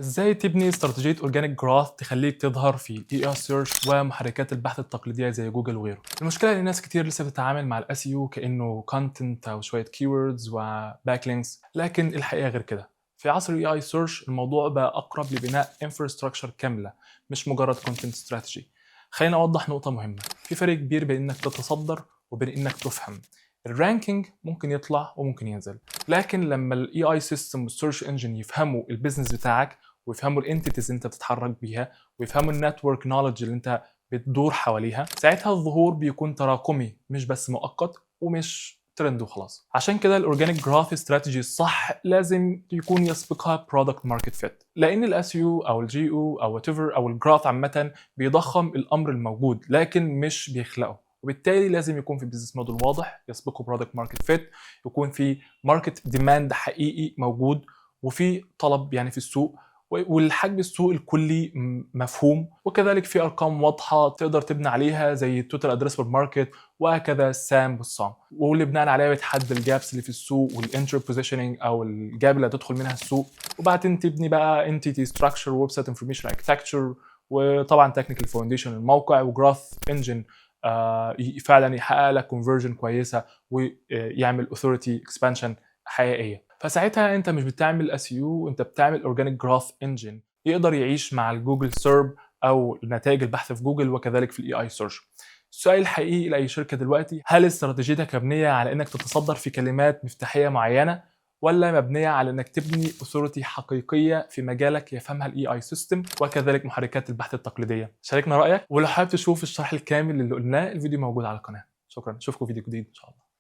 ازاي تبني استراتيجية organic growth تخليك تظهر في ال AI search ومحركات البحث التقليدية زي جوجل وغيره؟ المشكلة ان ناس كتير لسه بتتعامل مع ال SEO كانه content او شوية keywords و backlinks، لكن الحقيقة غير كده. في عصر ال AI search الموضوع بقى اقرب لبناء infrastructure كامله، مش مجرد content strategy. خلينا اوضح نقطة مهمه: في فرق كبير بين انك تتصدر وبين انك تفهم. ال ranking ممكن يطلع وممكن ينزل، لكن لما ال AI system وال search engine يفهموا ال business بتاعك ويفهموا ال entities اللي انت بتتحرك بيها ويفهموا ال network knowledge اللي انت بتدور حواليها، ساعتها الظهور بيكون تراكمي، مش بس مؤقت ومش ترند وخلاص. عشان كده ال organic growth strategy الصح لازم يكون يسبقها product market fit، لان ال SEO او ال GEO او whatever او ال growth عامة بيضخم الامر الموجود لكن مش بيخلقه، وبالتالي لازم يكون في business model واضح يسبقه product market fit، يكون في market demand حقيقي موجود وفي طلب يعني في السوق، والحجم السوق الكلي مفهوم، وكذلك في ارقام واضحة تقدر تبني عليها زي ال total addressable market وهكذا ال SAM وال SOM، واللي بناء عليها بتحدد ال gaps اللي في السوق وال entry positioning او ال gap اللي هتدخل منها السوق، وبعدين تبني بقى entity structure، website information architecture، وطبعا technical foundation للموقع، و growth engine فعلا يحقق لك conversion كويسة ويعمل authority expansion حقيقيه. فساعتها انت مش بتعمل SEO، انت بتعمل organic growth engine يقدر يعيش مع ال Google SERP او نتائج البحث في جوجل وكذلك في ال AI search. السؤال الحقيقي لاي شركة دلوقتي: هل استراتيجيتك مبنية على انك تتصدر في كلمات مفتاحيه معينه، ولا مبنية على انك تبني authority حقيقية في مجالك يفهمها ال AI system وكذلك محركات البحث التقليديه؟ شاركنا رايك، ولو حابب تشوف الشرح الكامل اللي قلناه الفيديو موجود على القناه. شكرا، اشوفكم فيديو جديد ان شاء الله.